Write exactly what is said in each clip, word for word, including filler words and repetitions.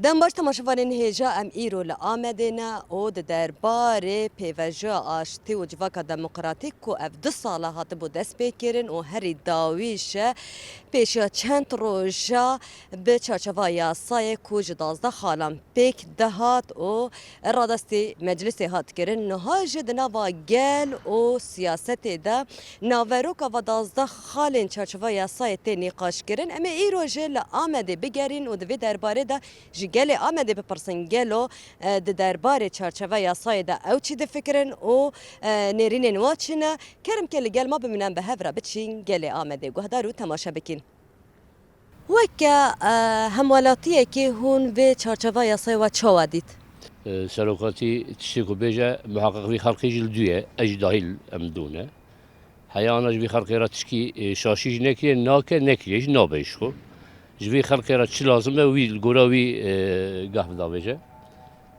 Dem baş temaşevanên hêja, em îro li Amedê ne û di derbarê pêvajoya aştî û civaka demokratîk ku ev du sala hatibû destpêkirin û herî dawî jî pêşiya çend roja bi çarçeva yasayê ku ji duwazdeh xalan pêk dihat û radestî meclisê hat kirin, niha jî di nava gel û siyasetê de naveroka va duwazdeh xalên çarçeva yasayê tê nîqaşkirin. Em ê îro jî li Amedê bigerîn û di vê derbarê de ji gelê Amedê bipirsin, gelo, e, di derbarê çarçeva yasayê de ew çi difikirin û, e, nêrînên wan çi ne? Kerem ke li gel me bimînin, em bi hev re biçîn gelê Amedê guhdar û temaşe bikîn. Weke, e, hemwelatiyekê hûn vê çarçeva yasayê we çawa dît? E, serokatî tiştê ku bêje, muheqeq vî xelqê jî li dû ye, ez jî dahîl em dû ne. Heya ana ji vî xelqê re tişkî, e, şaşî jî nekiriye, nake, nekiriye jî, nabe jî xwe. Ji vî xelqê re çi lazim be, wî li gora wî, e, geh bida bêje.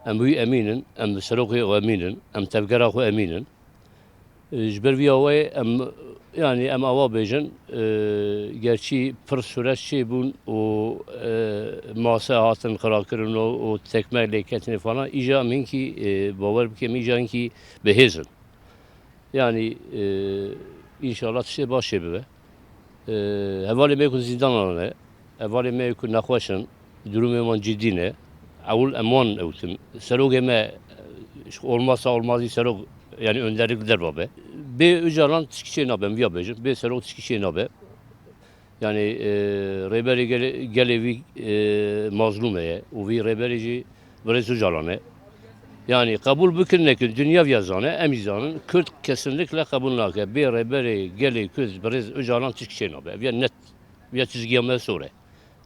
Em wî emîn in, em serokê xwe emîn in, em tevgera xwe emîn in. E, ji ber vî awayê em, yanî em awa bêjin, e, gerçî pir sûreç çêbûn û, e, mase hatin xirakirin û, û tekme lêketinê falan, îja em hinkî, e, bawer bike, em îja hinkî bihêz in. Yanî, e, înşallah tiştê baş çê bibe. E, hevalê me ku zîndanan ne, hevalê me ku nexweş in, durumê wan cidî ne. Ewil em wan ewtin. Serokê me, e, olmazsa olmazî serok, yanî önderlik li derva be. Bê Ocalan tişkî çê nabe, em viya bêjin. Bê serok tişkî çê nabe. Yanî, e, rêberê gelê, gelê vî, e, mazlûm heye û vî rêberê jî Birêz Ocalan e. Yanî qebûl bikin nekin, dinya viya zane, em jî zanin, Kurd kesinlikle qebûl nake. Bê rêberê gelê Kurd Birêz Ocalan tişkî çê nabe. Ev ya net, ev ya çizgiya me sor e.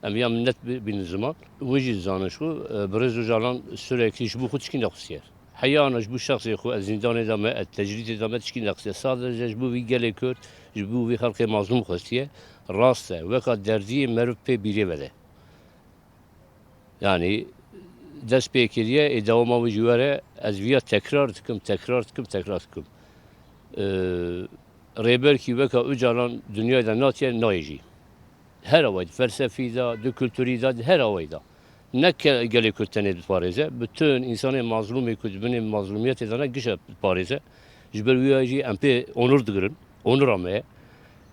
Em ya min net bi-, bînin ziman. Wê jî zanin ku, e, Birêz Ocalan sürekli ji bo xwe tişkî nexustiye. Heyana ji bo şexsê xwe ez zîndanê de me, ez tecrîdê de me tişkî nexustiye. Sadece ji bo vî gelê Kurd, ji bo vî xelkê mazlûm xwestiye. Rast e, weka derdiyê meriv pê bîrê vede. Yanî dest pê kiriye, ê dewama wî jî were, ez viya tekrar dikim, tekrar dikim, tekrar dikim. Ee, Rêberkî weka Ocalan dinyayê de natiye, nayê jî. Her awayî de, felsefî de, di kulturî de, di her awayî de. Ne ke-, gelê Kurd tenê diparêze, bütün însanê mazlûmê ku di binê mazlûmiyetê de ne gişe diparêze. Ji ber wî ya jî em pê onur digirin, onura me ye.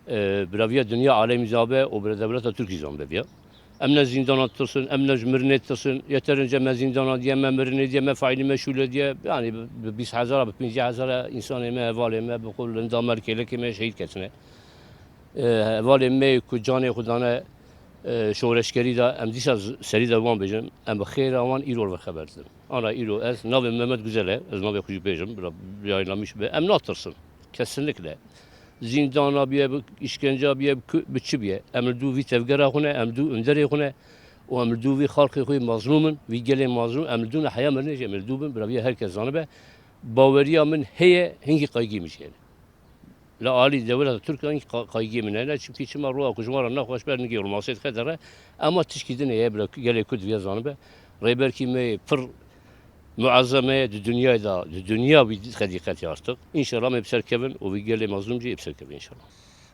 E, biraviya dinya alemî zabe û bira dewleta Tirkî zan be viya. Em ne zîndana tirsin, em ne ji mirinê tirsin. Yeterince me zîndana diye, me mirinê diye, me faîlî meşûlê diye. Yanî bi, bi bîst hezara, bi pêncî hezara însanê me, hevalê me, bi xwe linda me, li kêlekê me şehîd ketine. E, hevalê me ku canê xwe dane, e, şoreşgerî de, em dîsa z-, serî de wan bêjin, em bi xêra wan îro li vir xeber didin. Ana îro ez, navê Mehmet Güzel e, ez navê xwe jî bêjim, bila yayınlamış be. Em natirsin. Kesinlikle. Zîndana biye, bi îşkenca biye, bi ku-, bi çi biye. Em li dû vî tevgera xwe ne, em li dû underê xwe ne. Û em li dû vî xalqê xwe mazlûm in, vî gelê mazlûm, em li dû ne heya mirinê jî em li dû bin, bila vî herkes zanibe. Baweriya min heye, hingî qaygî min jî hene. Li alî dewleta Tirk an qa-, qaygiyê min hene, çimkî çima roja ku ji wan re nexweş be, nigê olmasê dixe dere, ema tişkî din heye bila gelê Kurd viya zanibe. Rêberkî me yê pir muezzem heye di dinyayê de, di dinya wî dixe dîqetê artık. Înşallah em ê bi ser kevin û vî gelê mazlûm jî ê bi ser kevin înşallah.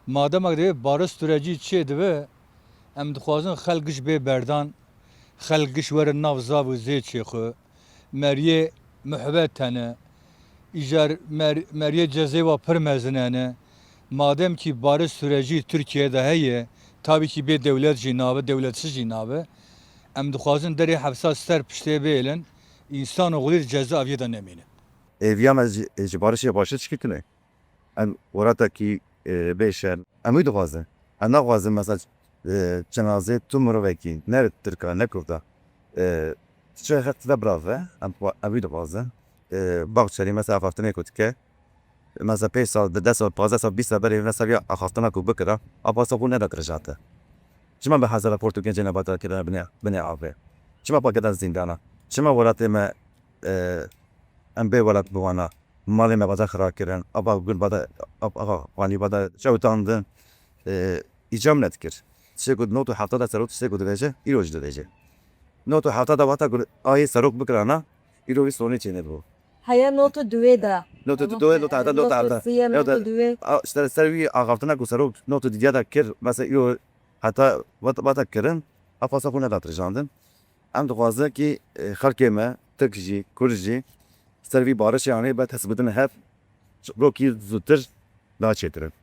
Madem ek divê barış sürecî çê dibe, em dixwazin xelk giş bê berdan, xelk giş werin nav zav û zêçê xwe, meriyê muhbet hene. Îcar mer-, meriyê cezê wa pir mezin hene. Madem kî barış sürecî Tirkiye de heye, tabî kî bê dewlet jî nabe, dewletsiz jî nabe. Em dixwazin derê hepsa ser piştê bêlin, însan û xulî di cezaeviyê de nemîne. Êviya me ji, ji barişê baştir çi kine? Em welatekî, e, bêşer. Em wî dixwazin. Em naxwazin mesela, e, cenazê tu mirovekî, ne Tirka, ne Kurda. E, tu çi heq dide birav ve, em xwe-, em wî dixwazin. E, Baxçelî mesela axaftinê ku dike, mesela pênc sal, di deh sal, pazdeh sal, bîst sal berê mesela ya axaftina ku bikira, a pasa xwe neda kirijate. Çima bi hezara portugên cênebata kirine binê, binê avê? Çima pa kirine zîndana? Çima welatê me, e, em bê welat bi wana? Malê me bada xira kirin, ava gul bada, av-, ava xwanî bada şewitandin. E, îcam nedikir. Tiştê ku di nod û hefta de serok tiştê ku dibêje, îro jî dibêje. Nod û hefta de wexta ku ayê serok bikirana, îro wî sonê çênebû. Heya nod û duwê de. Nod û duwê, nod û hefta, nod û hefta. Nod û siyê, nod û duwê. A, işte ser wî axaftina ku serok nod û duwê de kir, mesela îro heta wexta kirin, a pasa xwe neda tirijandin. Em dixwazin kî, e, xelkê me, Tirk jî, Kurd jî, ser vî barişê anî be hesibidin hev, ji rokî zûtir daha çêtir in.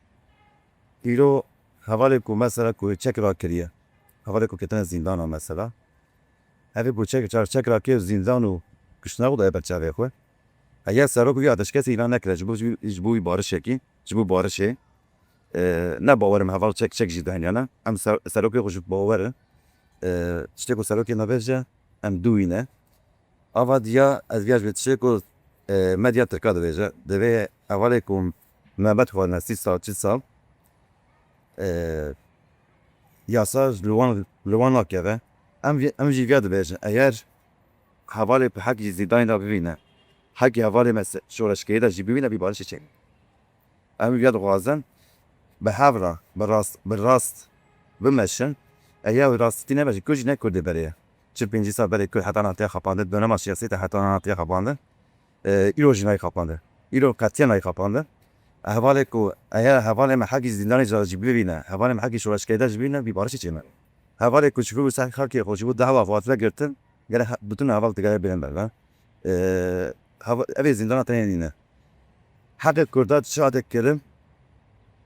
Îro hevalê ku mesela ku çek rakiriye, hevalê ku ketine zîndana mesela, evê ku çek, çar çek rakiriye zîndan û kuştina xwe daye ber çavê xwe. Eya serok vî ateşkesê îlan nekire ji bo, ji bo wî barişekî, ji bo barişê. E, ne bawer im heval çek, çek jî dayîn yana. Em ser-, serokê xwe ji bawer in. E, tiştê ku serokê nabêje, em dû wî ne. Ava diya ez viya ji vê tiştê ku, e, medya tirka dibêje. Divê hevalê ku Mehmet xwarine sî sal, çil sal, e, yasa ji li wan, li wan nakeve. Em vî-, em jî viya dibêjin. Eger hevalê bi hekî zîndanê de bibîne, hekî hevalê me se-, şoreşgerî de jî bibîne, vî barişê çêne. Em viya dixwazin bi hev re, bi rast, bi rast bimeşin. Eya wî rastî nebe jî, Kurd jî ne Kurdê berê ye. Çil pêncî sal berê Kurd heta niha hatiye xapandin, dönema siyasî de heta niha hatiye xapandin. E, îro jî nayê xapandin. Îro qetiyen nayê xapandin. Hevalê ku, eya hevalê me hekî zîndanê jî bibîne, hevalê me hekî şoreşgerî de jî bibîne, vî barişê çêne. Hevalê ku ji bo ser xelkê xwe, ji bo dehwa xwe hatine girtin, gere he-, bütün heval digere bêne ber ve. E, heva-, evê zîndana tenê nîne. Heqê Kurda çi hate kirin,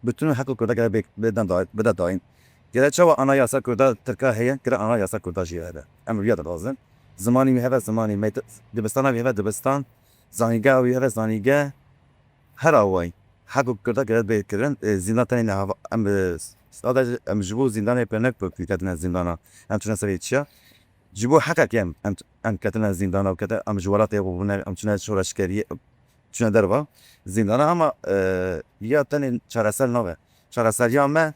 bütün heqê Kurda gere bê-, bêden da-, bide dayîn. Gere çawa anayasa Kurda Tirka heye, gere anayasa Kurda jî hebe. Em riya dixwazin. Zimanî wî heve zimanî, meyt-, dibistana wî heve dibistan, zanîngeha wî heve zanînge. Her awayî. Heqê Kurda gere bê kirin, e, zîndan tenê ne hava-, em, e, sadece em ji bo zîndanê pê ne ku ketine zîndana. Em çûne serê çiya. Ji bo heqekê em, em, em ketine zîndana û kete, em ji welatê xwe bûne, em çûne şoreşgeriyê, çûne derva zîndana, ama, e, ya tenê çareser nabe. Çareseriya me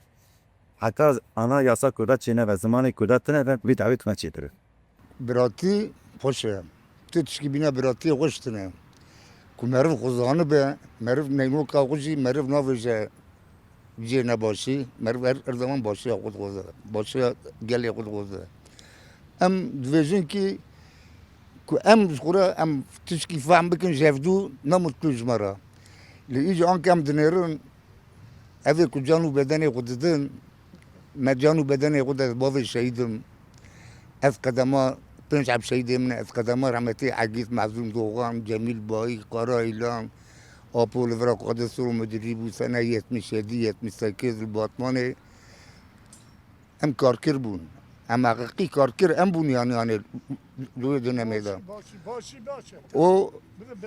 heta ana yasa Kurda çênebe, zimanê Kurda tinebe, vî dawî tune çêtir. Biratî xweş e. Tu tişkî bîna biratiyê xweş tine. Ku meriv xwe zanibe, meriv neynoka xwe jî meriv navêje cihê nebaşî, meriv her, her zaman başiya xwe dixwaze, başiya gelê xwe dixwaze. Em dibêjin kî ku em ji xwe re em tişkî fehm bikin, ji hevdû ne mutlu ji me re. Lê îca anke em dinêrin, evê ku can û bedenê xwe didin, me can û bedenê xwe de bavê şehîd im. Ez qedema pênc heb şehîdê min e, ez qedema rehmetî Egîz, Mezlûm Dogan, Cemîl Bayî, Kara Îlan, Apo li vira Qadisor û Mudirî bû sene yetmiş yedi, yetmiş sekiz li Batmanê. Em karkir bûn. Em heqîqî karkir em bûn, yanî, yanî li wê dönemê de. Başî, başî, başî, başî. O,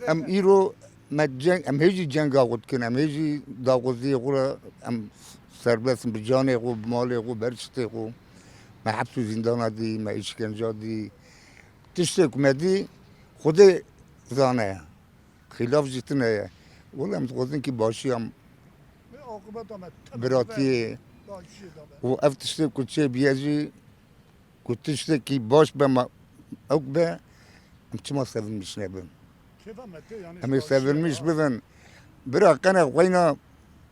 em îro me ceng, em hê jî cenga xwe dikin, em hê jî daxwaziyê xwe re, em serbest in bi canê xwe, bi malê xwe, bi her tiştê xwe. Me heps û zîndana dî, me îşkenca dî. Tiştê ku me dî, Xwedê zane. Xîlaf jî tune ye. Wele em dixwazin kî başiya Aqibeta me tebî biratiyê be, başiyê de be. Û ev tiştê ku çêbiye jî, ku tiştekî baş be, ma ew be, em çima sevinmiş nebin? Kêfa me tê, yanî Em ê başiyê sevinmiş be. Bibin. Bira qene xweyna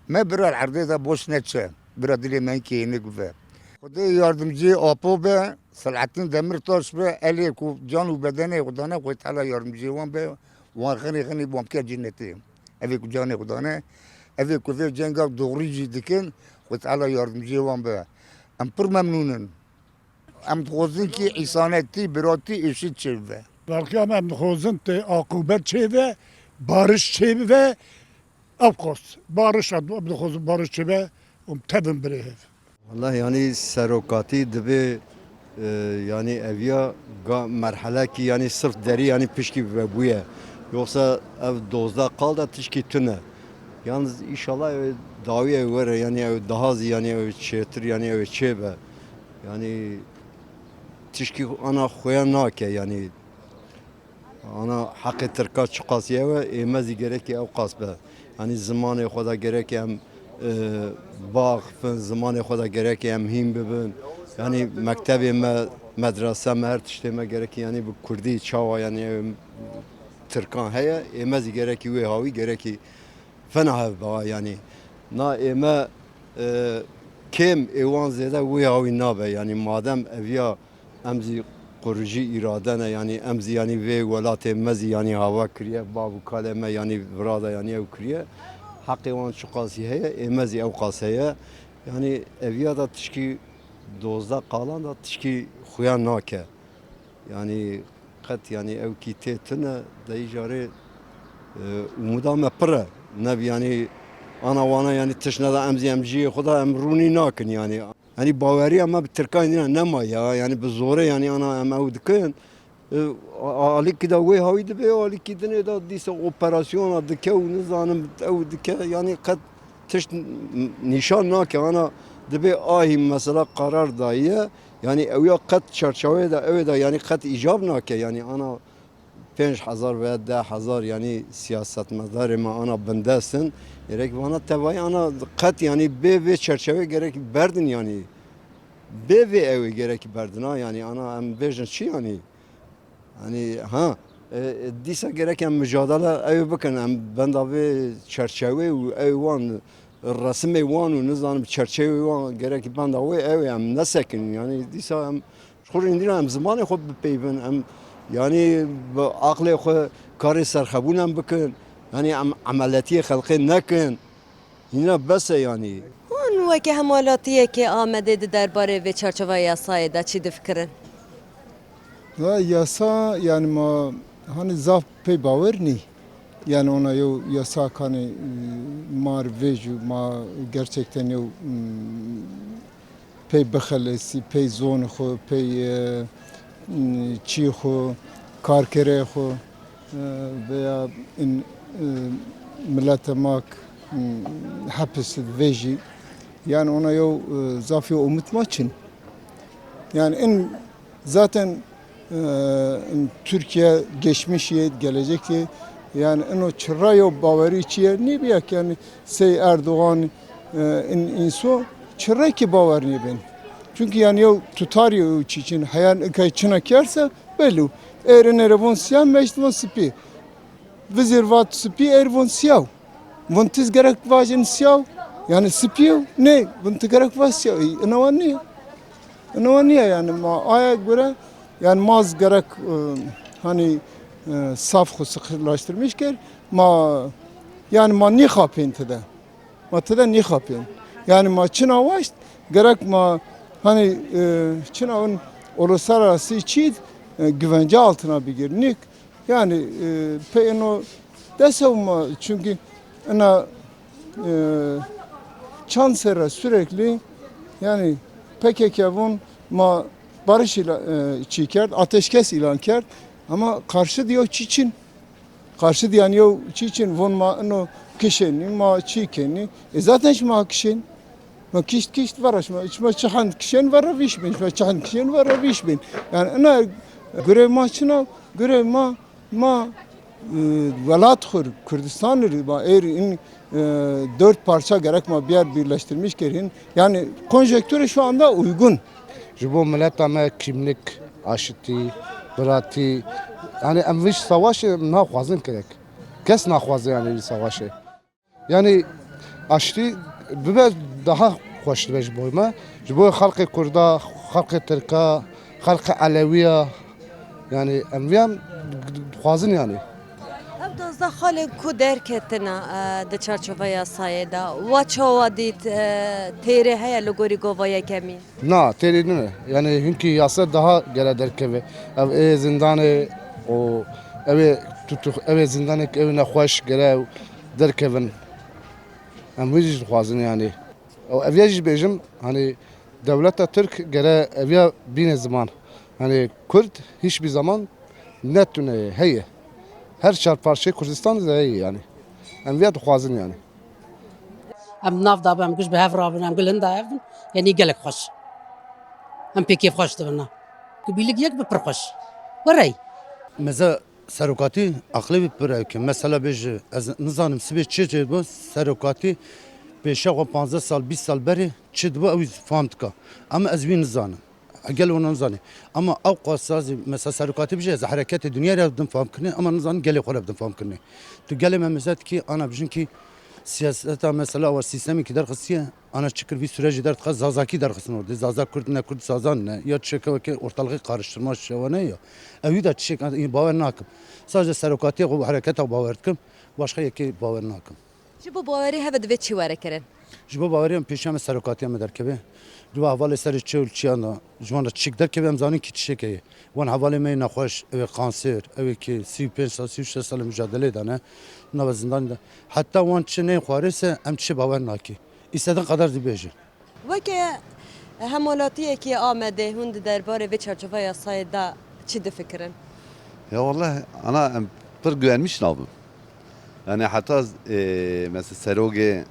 me bira erdê de boş neçe. Bira dilê me kênik be. Xwedê yardimciyê Apo be, Selahattin Demirtaş be, elê ku can û bedenê xwe dane, Xwedê Teala yardimciyê wan be. Wan xenê xenê wan bike cennetê. Evê ku canê xwe dane, evê ku vê cenga doğrî jî dikin, Xwedê Teala yardimciyê wan be. Em pir memnûn in. Em dixwazin kî îsanetî, biratî, êşî çêbibe. Belkî em, em dixwazin tê aqûbet çêbe, bariş çêbibe, ev qas. Bariş, em dixwazin bariş çêbe, em tevin birê hev. Wellahî, yanî serokatî divê, e, yanî eviya ga merhelekî, yanî sirf derî, yanî pişkî vebûye. Yoksa ev dozdeh qal de tişkî tune. Yalnız înşallah ew dawî ew were, yanî ew daha zî, yanî ew çêtir, yanî ew çêbe. Yanî tişkî ana xuya nake, yanî Ana heqê Tirka çiqas ye we, ê me zî gerekê ew qas be. Yanî zimanê xwe de gerekê em, e, biaxifin, zimanê xwe de gerekê em hîn bibin. Yanî mektebê me, medrese me, her tiştê me gerekê yanî bi kurdî çawa yanî ew Tirkan heye, ê me zî gerekî wê hawî gerekî fena hev biha yanî. Na ê me, e, kêm ê wan zêde wê hawî nabe. Yanî madem eviya em zî quricî îrade ne, yanî em zî yanî vê welatê me zî yanî hava kiriye, bav û kalê me yanî vira de yanî ew kiriye. Heqê wan çiqasî heye, ê me zî ew qas heye. Yanî eviya da tişkî dozdeh qalan da tişkî xuya nake. Yanî qet, yanî ew kî tê tune, de îcarê, e, umuda me pir e. Neb, yanî ana wana, yanî tişt neda, em zî em jiyê xwe da em rûnî nakin, yanî. Yanî baweriya me bi tirkan dîna nema ya, yanî bi zorê, yanî ana em ew dikin. E, a-, alîkî de wê hawî dibe, alîkî dinê de dîsa operasyona dike û nizanim ew dike, yanî qet tişt n-, nîşan nake. Ana dibê ahî mesela qarar daye, yanî ew ya qet çerçeveyê de, ew ê de, yanî qet îcab nake, yanî ana pênc hezar veya deh hezar, yanî siyasetmedarê me ana bindest in. Gerek vana tevayî ana qet, yanî bê vê çerçeveyê gerek berdin, yanî bê vê ew ê gerek berdina, yanî ana em bêjin çi, yanî. Yanî, ha, e, e, dîsa gerek em micadele ew bikin, em benda vê çerçevê û ew wan, resimê wan û nizanim çerçevê wan gerek benda wê ew ê em nesekin. Yanî dîsa em ji xwe rindîna em zimanê xwe bipeyvin, em, yanî bi aqlê xwe karê serxebûn em bikin. Yanî em emeletiyê xelqê nekin. Hîna bes e yanî. Hûn weke hemwelatiyekê Amedê di derbarê vê çarçoveya yasayê de çi difikirin? Va yasa, yanî ma hani zaf pey bawer nî. Yanî ona yew yasa kanî, e, mar vêj û ma gerçekten yew, m, pey bixelesî, pey zonê xwe, pey, e, m, çî xwe, karkerê xwe, e, veya in, e, milete mak, m, hepis vêjî. Yanî ona yew, e, zaf yew umut ma çin. Yanî in zaten, e, in Türkiye geçmişi, gelecekî, yanî ino çira yew bawerî çi ye, nîbiya ki yanî sey Erdoğan, e, in, inso çirekî bawer nîbin. Çünkü yanî yew tutarî yew çî çin, heyan ikay çina kerse belli. Êrin êre von siyah, meşt von sipî. Vizêr vat spî, êr von siyaw. Von tiz gerek vajin siyaw. Yanî spî yew. Ne, von ti gerek vaj siyaw. Ey, ina wan niye. Ina wan niye yanî ma aya göre, yanî ma z gerek, e, hani, e, saf xwe sıkılaştırmış ker. Ma, yanî ma nîxapên ti de. Ma ti de nîxapên. Yanî ma çina waşt, gerek ma hani, e, çina win uluslararası çî, e, güvence altına bigir. Nîk, yanî, e, pey ino desew ma, çünkü ina, e, çand serre sürekli, yanî P K K vun ma barış ila-, e, çî kerd, ateşkes ilan kerd, ama karşı diyor çiçin. Karşı diyan yew çî çin von ma ino kişênî, ma çî kenî. E, zaten şima kişên. Ma kişt kişt vera şima. Şima çi hand kişên vera vîş bin. Şima çi hand kişên vera vîş bin. Yanî ina görev ma çina, görev ma, ma, e, welat xur, Kurdistan ir, ma êr in, e, dört parça gerek ma bir yer birleştirmiş kerin. Yanî konjektürü şu anda uygun. Ji bo mileta me kimlik, aşitî, biratî, yanî em vî savaşê naxwazin gerek. Kes naxwaze yanî vî savaşê. Yanî aştî bibe daha xweş dibe ji bo me. Ji bo xelkê Kurda, xelkê Tirka, xelkê Elewiya, yanî em vî em dixwazin yanî. Ev duwazdeh xalên ku derketine, e, di çarçoveya yasayê de, we çawa dît, e, têrê heye li gorî gava yekemî? Na, têrî nine. Yanî hinkî yasa daha gere derkeve. Ev ê zindanê û ew ê tutuk, ew ê zindanê ew ê nexweş gere ew derkevin. Em wî jî dixwazin yanî. Ew ev ya jî bêjim, hani dewleta Tirk gere ev ya bîne ziman. Hani Kurd hiçbir zaman netune heye. Her çar parçeyê Kurdistan de heye yanî. Em vîya dixwazin yanî. Em nav da em giş bi hev rabin, em gul hinda hev bin, yanî gelek xweş. Em pê kêf xweş dibin na. Tu bîlik yek bi pir xweş. Werey. Meze serokatî aqlê wî pir ew ke. Mesela bêje, ez nizanim sibê çi çê dibo, serokatî pêşe xwe panzdeh sal, bîst sal berê çi dibo, ew fam dika. Ama ez wî nizanim. Gel wana nizanî. Ama ew qasa zî, mesela serokatî bije, ez hereketê dinya re bidin fam kirinê, ama nizanim gelê xwe re bidin fam kirinê. Tu gelê me mezet kî, ana bijin kî siyaseta mesela wa sîstemê kî derxistiye, ana çi kir vî sürecî derdixe, Zazakî derxistin orada. Zazak Kurd ne, Kurd Sazan ne, ya tişeke weke ortalığı karıştırma şewane ya. Ew wî de tişek, bawer nakim. Sadece serokatiye xwe hereketa bawer dikim, başka yekê bawer nakim. Ji bo bawerî heve divê çi were kirin? Ji bo baweriya me pêşiya me serokatiya me derkeve. Di va hevalê serê çi û çiyan de ji wan re tiştek derkeve, em zanin kî tiştekê ye. Wan hevalê me yê nexweş, ew ê kanser, ew ê kê sî û pênc sal, sî û şeş sal e mucadeleyê de ne, nava zindanê de. Heta wan tiştê neyên xwarê se em tiştê bawer nake. Îstedin qedar dibêjin. Weke hemwelatiyekî Amedê hûn di derbarê vê çarçoveya yasayê de çi difikirin? Ya walleh, ana em pir güvenmiş nabim. Yani heta, e, mesela serokê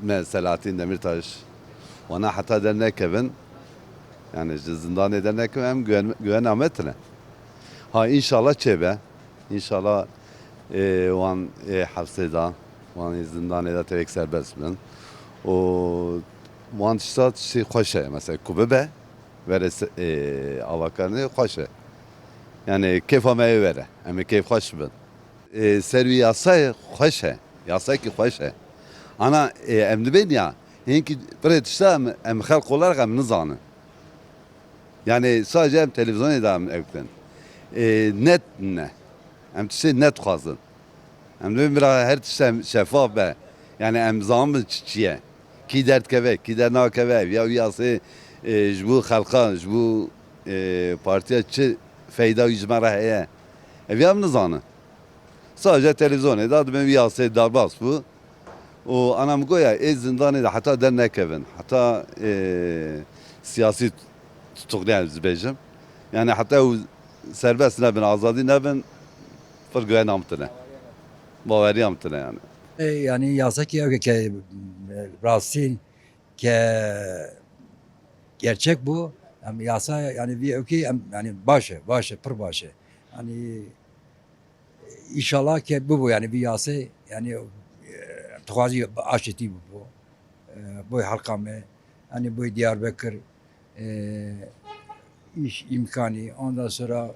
me Selahattin Demirtaş, wana heta dernekevin, yani ji zindanê dernekevin, em güven, güvena me tine. Ha, inşallah çêbe. Înşallah, ê, wan ê hepsê de, wan ê zindanê de tevek serbest bin. Û wan tişta tiştê xweş e, mesela ku bibe, were se-, ê, avakirinê xweş e. Yani kêfa me ê were, em ê kêfxweş bin. Ê, ser wî yasayê xweş e, yasayekî xweş e. Ana, ê, em dibên ya, hinkî pirê tişta em, em xelq olarak em nizanin. Yani sadece em televizyonê de em ew dikin. Ê, net ne. Em tiştê net dixwazin. Em dibên bira her tişt em şefaf be. Yani em zanin çi çi ye. Kî derdikeve, kî dernakeve. Ya wî yasê, ê, ji bo xelqa, ji bo, ê, partiya çi feyda wî ji me re heye. Ev ya em nizanin. Sadece televizyonê de dibên wî yasê derbas bû. Û ana min goya ê zindanê de heta dernekevin, heta, ê, siyasî tutuklî ez dibêjim. Yani heta ew serbest nebin, azadî nebin, pir guhena min tine. Baweriya min tine yani. E, yani yasakî ew ke, e, rastî ke gerçek bû, em yasa yani vî ewkî em yani baş e, baş e, pir baş e. Yani Înşallah ke bibû, yani vî yasê, yani, e, dixwazî aşitî bibû. E, boy Helqa me, yani boy Diyarbekir, e, îş îmkanî, ondan sonra,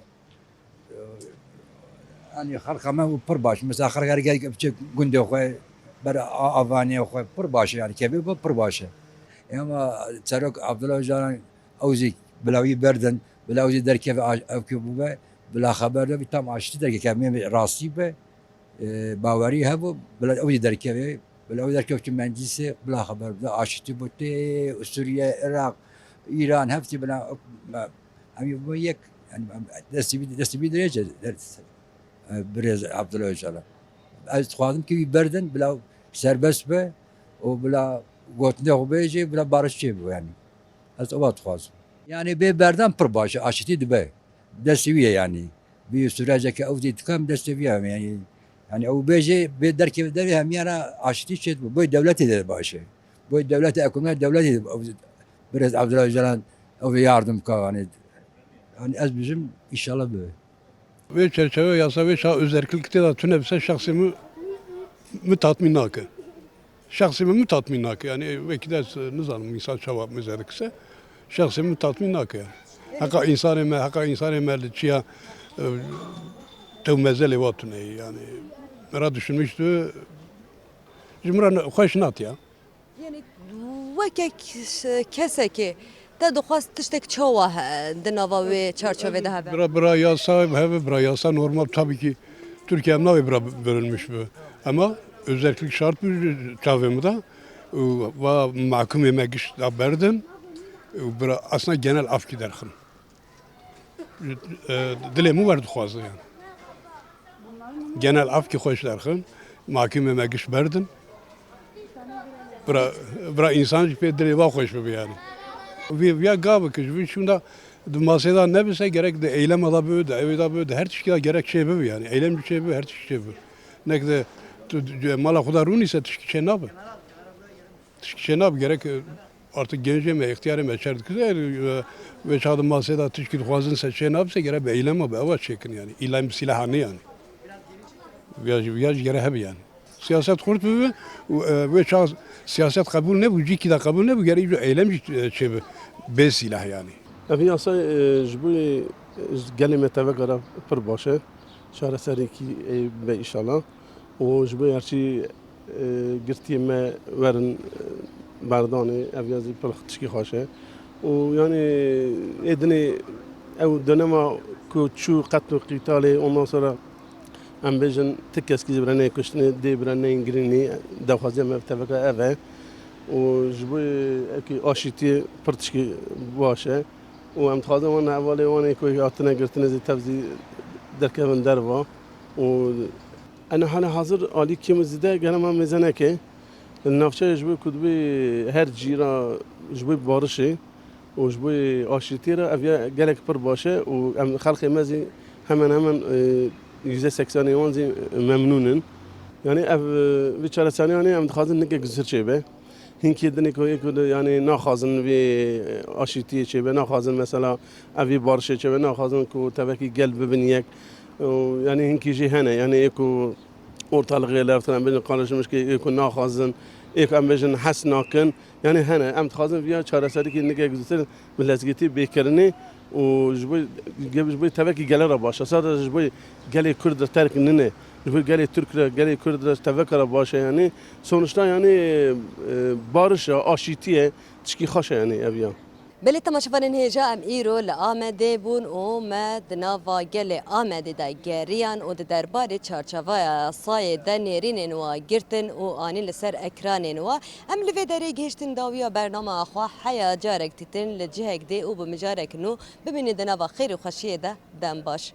e, yani xelqa me û pir baş. Mesela xelk her gel biçe gundê xwe, ber a-, avanê xwe, pir baş e, yani kevê bû pir baş e. E, ama Serok Abdullah Öcalan ew zî bila wî berdin, bila ew zî derkeve a-, ev ke bûbe, bila xeber de bî tam aştî derkeve, em ê rastî be, e, bawerî hebû, bila ew zî derkeve, bila ew derkeve çi meclîsê, bila xeber bide, aştî bû tê Sûriye, Iraq, Îran, hepsî bila, em ê bû yek, yani, em destî bî, destî bî dirêj e, ders, e, birêz Abdullah Öcalan. Ez dixwazim ki wî berdin, bila serbest be û bila gotinê xwe bêje, bila barış çêbe yani. Ez ewa dixwazim. Yani bê berdan pir baş e, aşitî dibe. Destê wî ye yani. Vî süreceke ew zî dikam destê wî ye yani. Yani ew bêje bê derkeve derê hemiya re aşitî çêdibe. Boy dewletê de baş e. Boy dewletê ekonomiya dewletê de ew birêz Abdullah Öcalan ew yardım ka yani. Yani ez bijim inşallah bibe. Vê çerçeve yasa vê çaxa özellik tê de tune bise şexsê min, min tatmîn nake. Şexsê min, min tatmîn nake. Yani wekî de ez nizanim însan çawa meze dikise. Şexsê min tatmîn nake yani. Heqa însanê me, heqa însanê me li çiya, e, tew mezelê wa tune ye yani. Me ra düşünmüş tu, ji min re ne-, xweş nat ya. Yani weke k-, kesekê te dixwest tiştek çawa he, di nava wê çarçovê de hebe? Bira, bira yasa hebe, bira yasa normal tabii ki Türkiye em navê bira bölünmüş bi. Ama özellik şart bi çavê min de, û va mahkumê me giş da berdin, û bira aslında genel afkî derxin. E, dilê min werdixwaze yani. Genel afkî xweş derxin. Makîmê me giş berdin. Bira, bira însan jî pê dilê va xweş bibe yani. Vî, viya gavik ji vî şûnda di masê de nebise gerek di eylema da bibe, di evê da bibe, di her tişkî de gerek çê bibe yani. Eylem jî çê bibe, her tişkî çê bibe. Nek de tu, tu mala xwe de rûnîse tişkî çê nabe. Tişkî çê nabe gerek, e, artık gencê me, extiyarê me çer dikir, e, wê çax di masê de tişkî dixwazin se çê nabise, gerek bi eylema bi ewa çêkin yani. Îlla bi sîlaha ne yani. Viya jî, viya jî gerek hebe yani. Siyaset xurt bibe û, e, wê çax siyaset qebûl nebû, cîkî de qebûl nebû, gerek îco eylem jî, e, çêbe. Bê sîlah yani. Ev yasa, e, ji bo, e, gelê me teveka re pir baş e. Çareserîkî ê be înşallah. Û ji bo her çî, e, girtiyê me werin, e, berdanê, ev ya zî pir tişkî xweş e. Û yani ê dinê ew dönema ku çû qetl û qîtalê, ondan sonra Em bêjin ti keskî ji bira neyê kuştinê, dê bira neyên girînî, dawxwaziya me bi teveka ev e. Û ji bo yekî aşîtiyê pir tişkî baş e. Û em dixwazin wan hevalê wan ê ku hatine girtinê zî tev zî derkevin derva. Û ene hale hazir alî kêm û zîde gere me mêze neke. Li navçeyê ji bo ku dibê her cî re ji bo barişê û ji bo aşîtiyê re ev ya gelek pir baş e û em xelkê me zî hemen hemen, e, yüzde seksenê wan zî memnûn in. Yanî ev, e, vî çareseriyanê em dixwazin nikek zir çêbe. Hinkî dinê ku, ku de, yanî naxwazin vî aşîtiyê çêbe, naxwazin mesela ev vî barişê çêbe, naxwazin ku tevekî gel bibin yek. Û yanî hinkî jî hene, yanî ê ku ortalığı leftin, em bêjin karışmış ki ê ku naxwazin, ê ku em bêjin hes nakin. Yanî hene, em dixwazin viya çareserîkî nikek zûtir bi lezgîtî bê kirinê û ji bo, ji bo tevekî gele re baş e. Sadece ji bo gelê Kurd re terk nine. Ji bo gelê Türk re, gelê Kurd re teveka re baş e yanî. Sonuçta yanî, e, barış e, aşîtî ye, tişkî xweş e yanî ev ya. Belê temaşevanên hêja, em îro li Amedê bûn û me di nava gelê Amedê de geriyan û di derbarê çarçeveya yasayê de nêrînên wa girtin û anîn li ser ekranên wa. Em li vê derê gihiştin dawiya bernama xwe, heya carek dîtin li cihek dê û bi mijarek nû bimînin di nava xêr û xweşiyê de. Dem baş.